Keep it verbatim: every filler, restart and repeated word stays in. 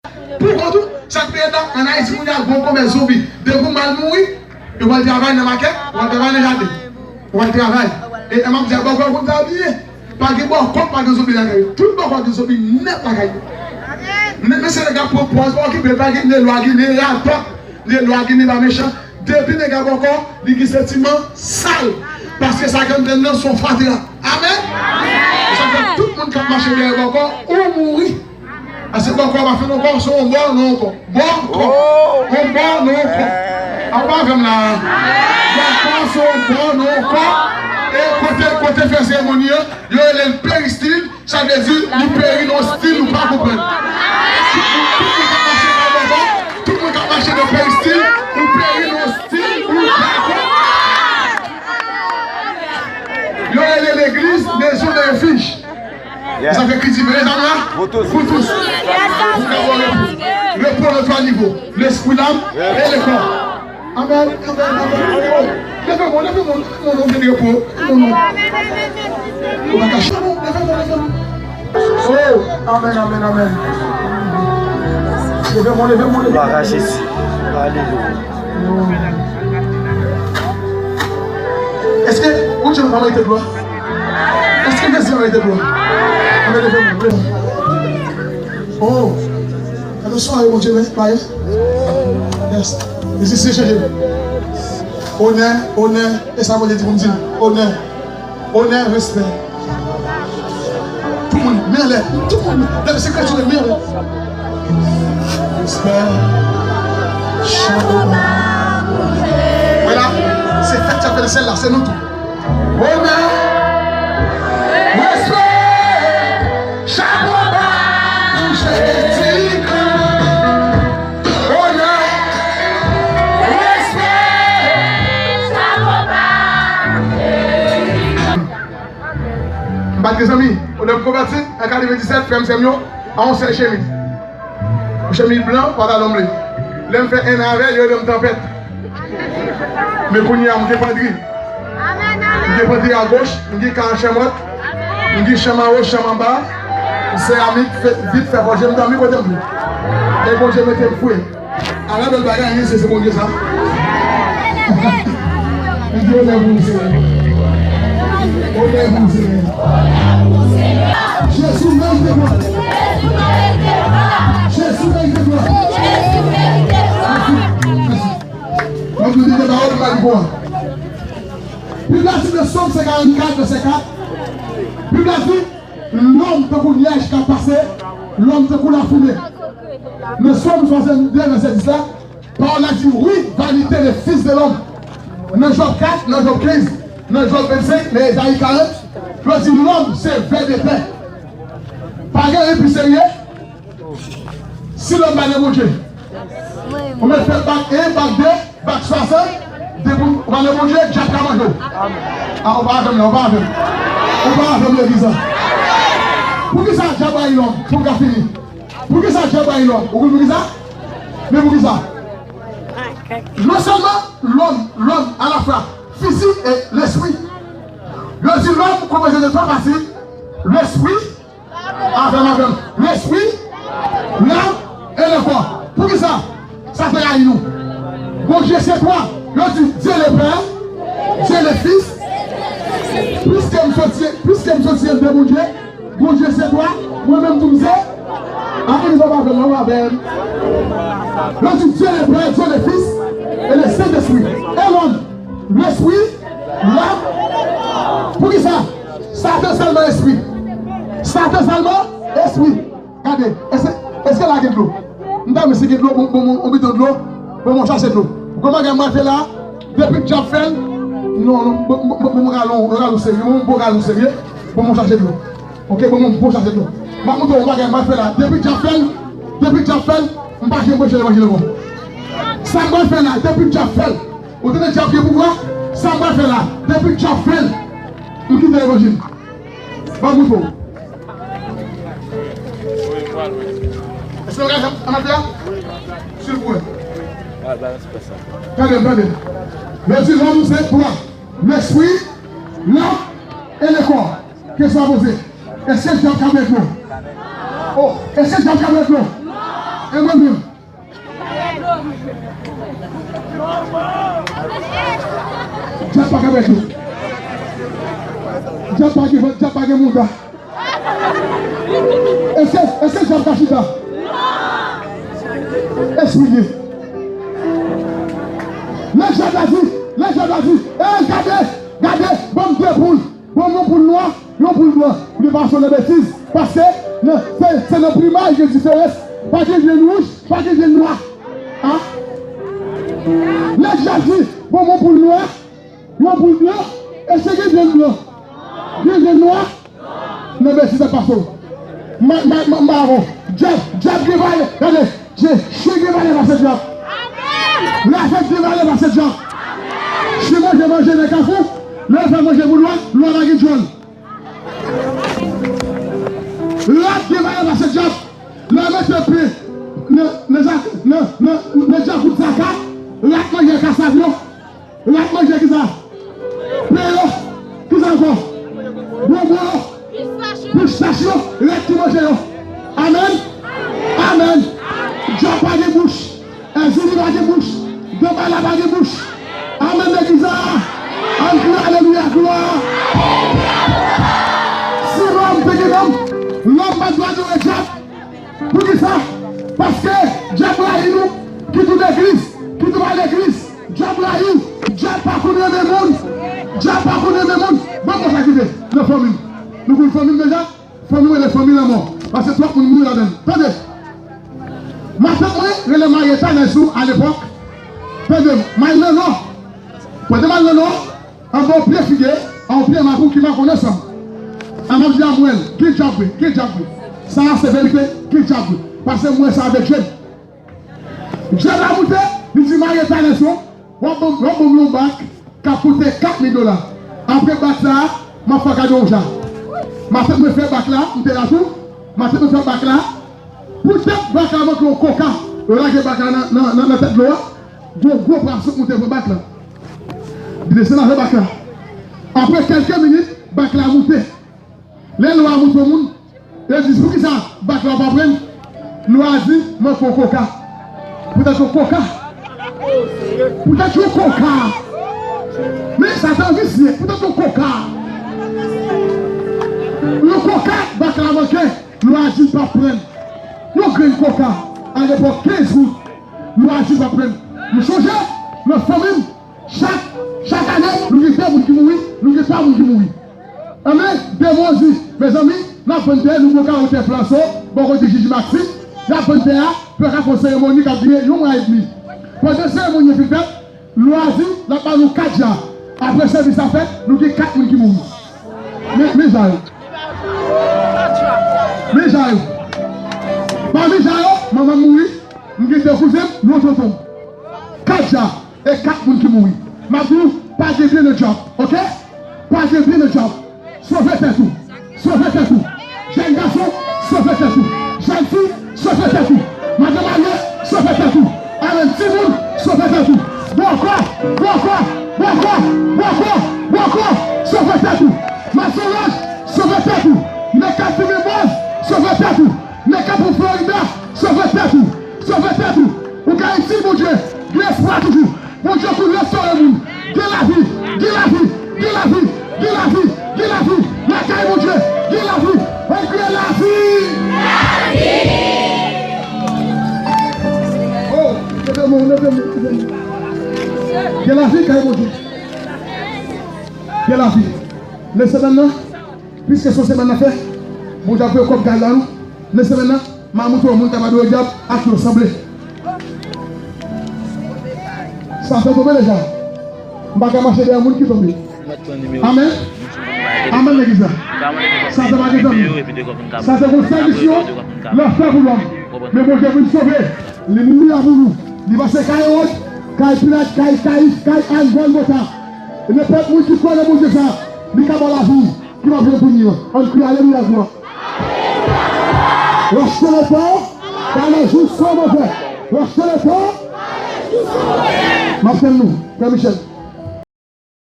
Pou kont ou, sa k fè la, ann Ayiti, moun yo ap gon konbyen zonbi. Depi w mal mouri, yo pral travay nan makèt, yo pral travay nan jaden, yo pral travay. E, e m ap di a bòkò konn sa byen. Pa gen bòkò, pa gen zonbi lakay yo. Tout bòkò gen zonbi nèt lakay yo. Men, men se nèg ap pran pòz, pa okipe, pa gen, gen lwa, gen, gen rapò, gen lwa, gen, gen pa mechan. Depi nèg la bòkò, li gen santiman sal. Paske sa k anndan l nan se yon fatra. Amèn? Sa fè tout moun k ap mache dèyè bòkò, ou mouri. Paske bòkò pa fè non kò, se yon bò, non kò. Bòkò. Yon bò, non kò. A, ou pa avè m la. Bòkò se yon bò, non kò. E kote, kote fè seremoni an, yo rele l peristil, sa vle di li peri nan yon stil ou pa konprann. Tout moun, tout moun k ap mache nan bòkò, tout moun k ap mache nan peristil, ou peri nan yon stil ou pa konprann. Yo rele legliz maison de refuge. Sa fè ki di, mezanmi, vous tous. Vous tous. Vous tous. Repos nan twa nivo. Lespri, lam e le kò. Amèn, amèn, amèn. Leve mwen, leve mwen, leve mwen, non, vin repo. Non, non. Ou pa kache, non, leve mwen, leve mwen. Oh, amèn, amèn, amèn. Leve mwen, leve mwen, leve mwen. Glwa a Jezi. Alelouya. Èske Bondye pa merite glwa? Èske Jezi pa merite glwa? Amèn, leve mwen, leve mwen. Oh, gade swa Bondye men, pa ye? Yes. Mesi, se chanje. Onè, onè, e sa Bondye di pou m di l. Onè, onè, respè. Tout moun, men anlè. Tout moun, leve se kredi, men anlè. Respè. Chapo ba. Wè la, se fèt sa fè l sèl la, se nou tou. Onè, respè, chapo ba pou Jezi Kris. Onè, respè, chapo ba pou Jezi Kris. M pa t gen zanmi. Lè m konvèti, an katrevenndisèt, frè m, sè m yo, a yon sèl chemiz. Yon chemiz blan, pantalon ble. Lè m fè en an avè l, yo rele m Tanpèt. Men kounye a, m gen pandri. M gen pandri agoch, m gen ka an chanm wòt, m gen chanm anwo, chanm anba, m seramik, fè, vit fè, fò je m dòmi kote m vle. E Bondye mete m fre. Ala bèl bagay, wi, se, se Bondye sa. Li di, onè pou ou, Senyè. Onè pou ou, Senyè. Jezi merite glwa. Jezi merite glwa. Mèsi. Mèsi. Mwen, m di pawòl m ba li pou a. Bib la di nan Sòm san karannkat, vèsè kat. Bib la di, lòm tankou nyaj k ap pase, lòm tankou lafimen. Nan Sòm swasanndde, vèsè dis la, pawòl la di, oui, vanité des fils de l'homme. Nan Jòb kat, nan Jòb kenz, nan Jòb vennsenk, nan Ezayi karant, yo di lòm se vè de tè. Pa gen anyen pi serye. Si lòm pa gen Bondye, ou mèt fè bak en, bak de, bak swasant, depi ou pa gen Bondye, dyab ka manje w. A, ou pa avè m la, ou pa avè m. Ou pa avè m legliz la. Poukisa dyab rayi lòm? Pou m ka fini. Poukisa dyab rayi lòm? Ou konn poukisa? Men poukisa? Non sèlman lòm, lòm alafwa fizik e lespri. Yo di lòm konpoze de twa pati, lespri, avè m, avè m, lespri, lam e le kò. Poukisa? Sa fè rayi nou. Bondye se twa. Yo di Dieu le Père, Dieu le Fils. Piske m soti, piske m soti anndan Bondye, Bondye se twa, mwen menm tou m se. Ann di sa, pa avè m, non, pa avè m. Yo di Dieu le Père, Dieu le Fils et le Saint-Esprit. E lòm, lespri, lam. Poukisa? Satan sèlman espri. Satan sèlman espri. Gade, èske, èske la gen dlo? M ta renmen si gen dlo, bon, bon, bon, yon bidon dlo, bon, bon, chache dlo. Ou konn bagay mwen fè la, depi dyab fè l, non, non, bon, bon, bon, bon, galon, galon serye, bon, bon, galon serye, bon, bon, chache dlo. Ok, bon, bon, bon, chache dlo. M ap montre w yon bagay mwen fè la, depi dyab fè l, depi dyab fè l, m pa janm preche levanjil ankò. Sa mwen fè la, depi dyab fè l, ou tande dyab gen pouvwa, sa mwen fè la, depi dyab fè l, m kite levanjil. Ban m mouto. Èske nou ka fè ann ap la? Silvouplè. Tande m, tande m. Yo di lòm se twa. Lespri, lam e le kò. Kesyon a poze. Èske dyab ka bwè dlo? Oh, èske dyab ka bwè dlo? E mwen menm. Dyab pa ka pèdi. Dyab pa gen vant, dyab pa gen mouda. Èske, èske dyab ka chita? Espri Dye. Lè dyab la di, lè dyab la di, e gade, gade, ban m de poul. Bon, yon poul nwa, yon poul blan. Ou te pa sonn nan betiz. Paske nan, se, se nan plimaj gen diferans. Pa gen vyann wouj, pa gen vyann nwa. A? Lè dyab di, bon, yon poul nwa, yon poul blan, èske gen vyann blan? Gen vyann nwa? Nan betiz ap pase w. Ma, ma, ma, ma, bon. Dyab, dyab gen valè. Gade, Jezi gen valè pase dyab. Lavèv gen valè pase dyab. Si manje manje nan kafou, lè w fè manje pou lwa, lwa pa gen djòl. Rat gen valè pase dyab. Lè w mete pen nan, nan, nan, nan, nan djakout zaka, rat manje kasav yo. Rat manje kisa? Pen yo. Kisa ankò? Bonbon yo. Pistach yo. Rat ki manje yo. Amèn. Amèn. Dyab pa gen bouch. Èzili pa gen bouch. Debala pa gen bouch. Amèn legliz la. Ann kriye alelouya glwa. Si lòm te gen nanm, lòm pa t dwe adore dyab. Poukisa? Paske dyab rayi nou, kit ou legliz, kit ou pa legliz. Dyab rayi, dyab pa konn renmen moun. Dyab pa konn renmen moun. Bon, bon, sa ki vle nan fanmi m. Nou konn fanmi m deja? Fanmi m rele fanmi lanmò. Paske twòp moun mouri ladan l. Tande. Matant mwen rele Marieta Nelson alepòk. Tande, Mayi Lanò. Pwete Mayi Lanò. Anba yon pye figi, yon pye makou ki makonnen san m. An ap di a mwen, ki dyab vre, ki dyab vre. Sa a se verite, ki dyab vre. Paske m wè sa avèk je m. Dyab la moute, li di Marieta Nelson, w ap ban m, w ap ban m yon bak k ap koute kat mil dola. Apre bak sa a, m ap fè w kado yon ja. Matant mwen fè bak la, m te la tou. Matant mwen fè bak la. Poutèt bak la manke yon koka, yo lage bak la nan, nan, nan, nan tèt dlo a. Gwo, gwo pwason moute pran bak la. Li desann avè bak la. Apre kèlke minit, bak la moute. Lè lwa a moute yon moun, yo di, poukisa bak la pa pran? Lwa a di, manke yon koka. Poutèt yon koka. Poutèt yon koka. Men Satan visye, poutèt yon koka. Yon koka, bak la manke. Lwa a di l p ap pran. Yon grenn koka, alepòk kenz goud. Lwa a di l p ap pran. M sonje, nan fanmi m, chak, chak ane, nou gen de moun ki mouri, nou gen twa moun ki mouri. Anben, de moun di, mezanmi, n ap vann tè, nou gen yon kawo tè Flanso, bò kote Jiji Maksim, n ap vann tè a, pou yo ka fè yon seremoni k ap dire yon mwa edmi. Pandan seremoni an fin fèt, Lwa a di, l ap ba nou kat ja. Apre sèvis la fèt, nou gen kat moun ki mouri. Men, men ja yo. Men ja yo. Pami ja yo, manman m mouri, m gen de kouzen m, yon tonton m. Kat ja, e kat moun ki mouri. M ap di w, pa gen byen nan djab, oke? Pa gen byen nan djab. Sove tèt ou. Sove tèt ou. Jèn gason, sove tèt ou. Jèn fi, sove tèt ou. Madan marye, sove tèt ou. Amèn. Timoun, sove tèt ou. Bòkò, bòkò, bòkò, bòkò, bòkò, sove tèt ou. Mason laj, sove tèt ou. Mekap fimen bòz, sove tèt ou. Mekap pou Florida, sove tèt ou. Sove tèt ou. Ou ka itil Bondye. Gen espwa toujou. Bondye konn restore moun. Gen lavi, gen lavi, gen lavi, gen lavi, gen lavi. Lakay Bondye, gen lavi. Ann kriye lavi. Lavi! Oh, leve men w, leve men w, leve men w. Gen lavi kay Bondye. Gen lavi. Nan semèn nan, piske se yon semèn n ap fè, Bondye ap voye kòb kay la nou. Nan semèn nan, m a montre w moun k ap adore dyab ak yo sanble. Sa fè tonbe deja. M pa ka mache dèyè moun ki tonbe. Amèn. Amèn, legliz la. Sa fè pa gen zanmi. Sa se yon sèvis yo l ap fè pou lòm. Men Bondye vin sove. Li mouri la pou nou. Li pase kay Ewòd, kay Pilat, kay Kayif, kay Ann, Gòlgota. E nenpòt moun ki kwè nan Bondye sa, li ka ba w lavi. Ki va pran premye an? Ann kriye alelouya glwa. Racheter le temps, car les jours sont mauvais. Racheter le temps. M ap tann nou, frè Michel.